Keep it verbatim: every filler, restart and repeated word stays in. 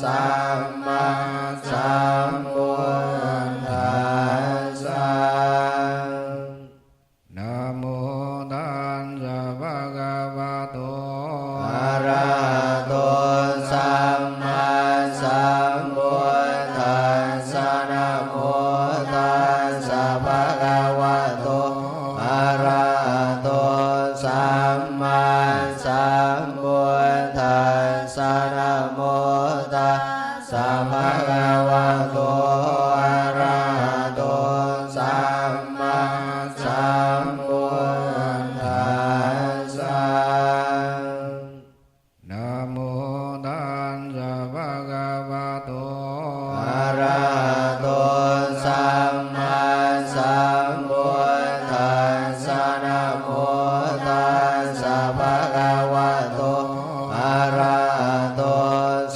sammāsambuddhassa. Namo tassa bhagavato arahato sammāsambuddhassa. Namo tassa bhagavato arahato sammāsambuddhassa. Namo tassa bhagavato arahato sammāsambuddhassa. Namo tassa bhagavato